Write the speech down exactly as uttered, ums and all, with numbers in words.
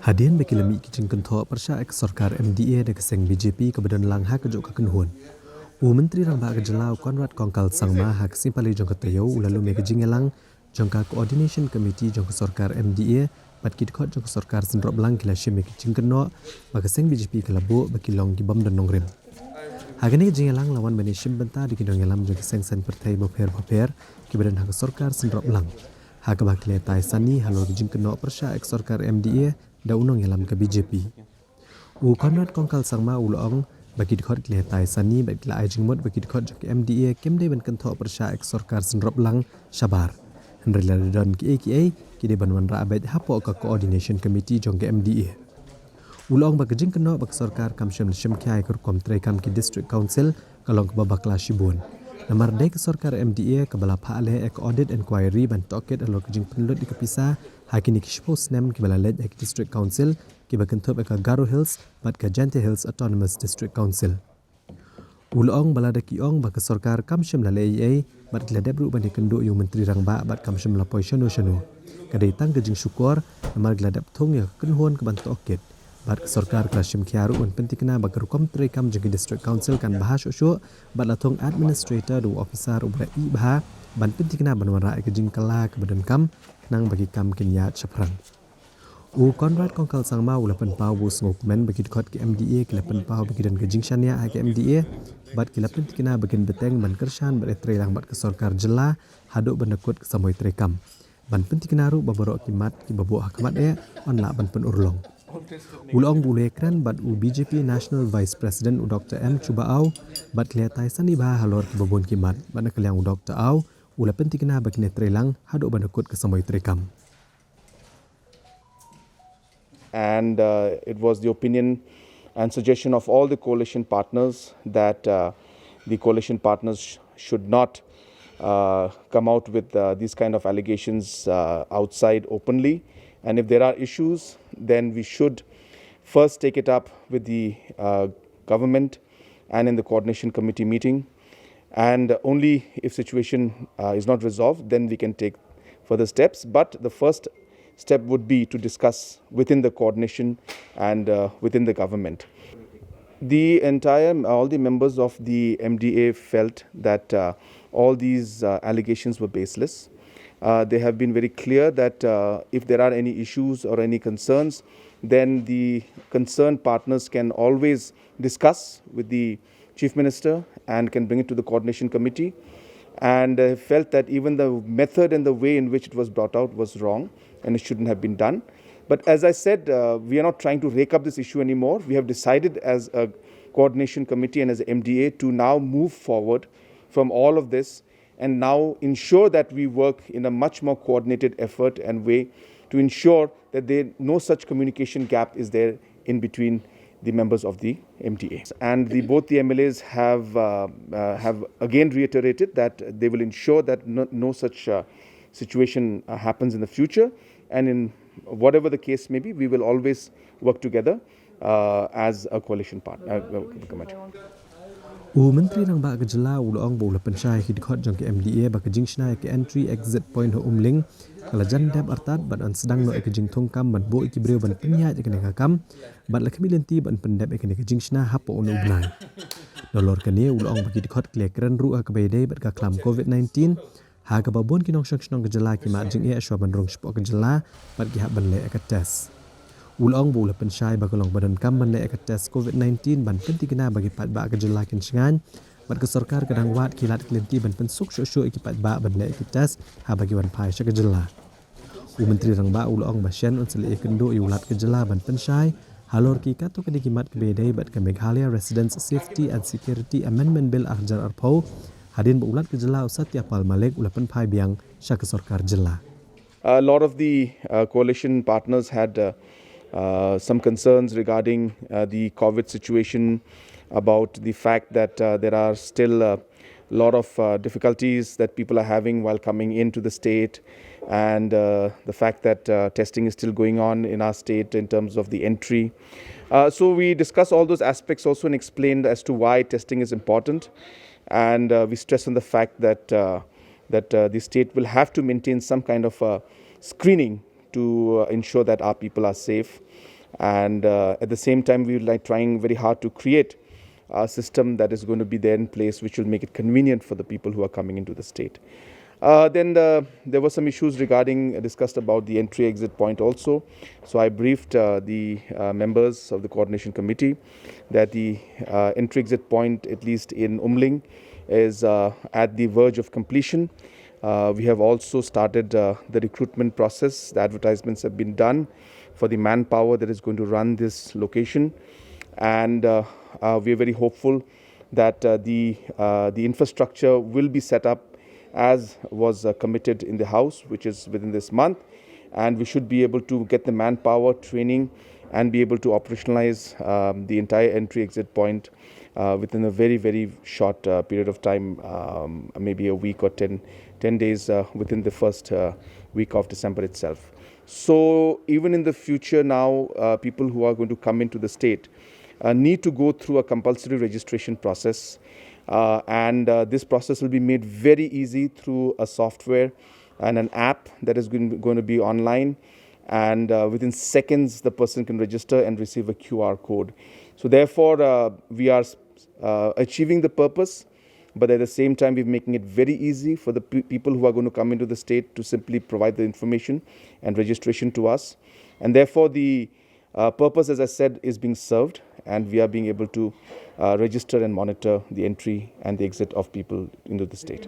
Hadien ba ki la mih ki jingkynthoh pyrshah ïa ka sorkar M D A da ka seng B J P kaba don lang ha kajuh ka kynhun, u Myntri Rangbah ka jylla u Conrad Kongkal Sangma ha ka sngi Palei jong ka taïew u la lum ïa ka jingïalang jong ka Coordination Committee jong ka sorkar M D A bad ki dkhot jong ka sorkar synroplang ki la shim ïa ki jingkynnoh ba ka seng B J P ka la buh ba ki long ki bym don nongrim. Ha kane ka jingïalang la wan ban ïashim bynta da ki nongïalam jong ki seng saiñ pyrthei bapher bapher kiba don ha ka sorkar synroplang, ha kaba ki la ïatai sani halor ki jingkynnoh pyrshah ïa ka sorkar M D A da u nongïalam ka B J P. U Conrad Kongkal Sangma u la ong ba ki dkhot ki la ïatai sani bad ki la ai jingmut ba ki dkhot jong ka M D A kim dei ban kynthoh pyrshah ïa ka sorkar synroplang shabar, hynrei lada don kiei kiei ki dei ban wanrah beit hapoh ka Coordination Committee jong ka M D A. U la ong ba ka jingkynnoh ba ka sorkar kam shym la shim khia ïa ka rukom treikam ki District Council ka long kaba bakla shibun. Namar dei ka sorkar M D A kaba la phah leh ïa ka audit inquiry ban tohkit halor ka jingpynlut ïa ka pisa ha kine ki shiphew snem kiba la leit ha ki District Council kiba kynthup ïa ka Garo Hills bad ka Jaintia Hills Autonomous District Council. U la ong ba lada ki ong ba ka sorkar kam shym la leh ei ei bad ki la dep ruh ban ïakynduh ïa u Myntri Rangbah bad kam shym la poi shano shano, ka dei tang ka jingshukor namar ki la dep thung ïa ka kynhun ka ban tohkit. Bad ka sorkar ka la shim khia ruh ban pynthikna ba ka rukom treikam jong ki District Council kan bha shuh shuh bad la thung administrator da u officer uba la ïeh bha ban pynthikna ban wanrah ïa ka jingkylla kaba donkam khnang ba ki kam kin ïaid shaphrang. U Conrad Kongkal Sangma u la pynpaw ba u sngewkmen ba ki dkhot ki M D A ki la pynpaw ba ki don ka jingshaniah ha ka M D A bad ki la pynthikna ba kin bteng ban kyrshan bad ïatreilang bad ka sorkar jylla haduh ban da kut ka samoi treikam, ban pynthikna ruh ba baroh ki mat kiba buh ha khmat eh yn lah ban pynurlong. U la ong ba u la ïakren bad u B J P National Vice President u Doctor M Shuba Aw bad ki la ïatai sani bha halor kiba bun ki mat bad na ka liang u Doctor Aw u la pynthikna ba kin ïatreilang haduh ban da kut ka samoi treikam. And uh, it was the opinion and suggestion of all the coalition partners that uh, the coalition partners sh- should not uh, come out with uh, these kind of allegations uh, outside openly. And if there are issues, then we should first take it up with the uh, government and in the coordination committee meeting. And only if situation uh, is not resolved, then we can take further steps. But the first step would be to discuss within the coordination and uh, within the government. The entire, all the members of the M D A felt that uh, all these uh, allegations were baseless. Uh, they have been very clear that uh, if there are any issues or any concerns, then the concerned partners can always discuss with the Chief Minister and can bring it to the coordination committee. And uh, felt that even the method and the way in which it was brought out was wrong and it shouldn't have been done. But as I said, uh, we are not trying to rake up this issue anymore. We have decided as a coordination committee and as a M D A to now move forward from all of this and now ensure that we work in a much more coordinated effort and way to ensure that there, no such communication gap is there in between the members of the M D A. And the, both the M L As have, uh, uh, have again reiterated that they will ensure that no, no such uh, situation uh, happens in the future. And in whatever the case may be, we will always work together uh, as a coalition partner. Uh, uh, government. U Myntri Rangbah ka jylla u la ong ba u la pynshai ha ki dkhot jong ka M D A ba ka jingshna ïa ka entry exit point ha Umling ka la jan dep artat bad yn sdang noh ïa ka jingthung kam ban buh ïa ki briew ban pynïaid ïa kane ka kam bad la khmih lynti ban pyndep ïa kane ka jingshna hapoh une u bnai. Nalor kane u la ong ba ki dkhot ki la ïakren ruh ha kaba ïadei bad ka khlam covid nineteen, ha kaba bun ki nongshong shnong ka jylla ki mad jingeh shuwa ban rung shapoh ka jylla bad ki hap ban leh ïa ka test. U la ong ba u la pynshai ba ka long ba donkam ban leh ïa ka test covid nineteen ban pynthikna ba ki paidbah ka jylla kin shngaiñ bad ka sorkar ka dang wad ki lad ki lynti ban pynsuk shuh shuh ïa ki paidbah ban leh ïa ki test haba ki wan phai sha ka jylla. U Myntri Rangbah u la ong ba shen un sa leit ïakynduh ïa u Lat ka jylla ban pynshai halor ki katto katne ki mat kiba ïadei bad ka Meghalaya Residents Safety and Security Amendment Bill ar hajar arphew, hadien ba u Lat ka jylla u Satya Pal Malik u la pynphai biang sha ka sorkar jylla. A lot of the uh, coalition partners had uh, uh, some concerns regarding uh, the COVID situation, about the fact that uh, there are still a lot of uh, difficulties that people are having while coming into the state, and uh, the fact that uh, testing is still going on in our state in terms of the entry. Uh, so we discussed all those aspects also and explained as to why testing is important. And uh, we stressed on the fact that uh, that uh, the state will have to maintain some kind of uh, screening to uh, ensure that our people are safe. And uh, at the same time, we're like trying very hard to create a system that is going to be there in place, which will make it convenient for the people who are coming into the state. Uh, then the, there were some issues regarding uh, discussed about the entry exit point also. So I briefed uh, the uh, members of the coordination committee that the uh, entry exit point, at least in Umling, is uh, at the verge of completion. Uh, we have also started uh, the recruitment process. The advertisements have been done for the manpower that is going to run this location, and uh, uh, we are very hopeful that uh, the uh, the infrastructure will be set up as was uh, committed in the House, which is within this month, and we should be able to get the manpower, training, and be able to operationalize um, the entire entry exit point uh, within a very, very short uh, period of time, um, maybe a week or ten, ten days uh, within the first uh, week of December itself. So even in the future now, uh, people who are going to come into the state uh, need to go through a compulsory registration process. Uh, and uh, this process will be made very easy through a software and an app that is going, going to be online. And uh, within seconds, the person can register and receive a Q R code. So therefore, uh, we are uh, achieving the purpose, but at the same time, we're making it very easy for the pe- people who are going to come into the state to simply provide the information and registration to us. And therefore, the uh, purpose, as I said, is being served, and we are being able to uh, register and monitor the entry and the exit of people into the state.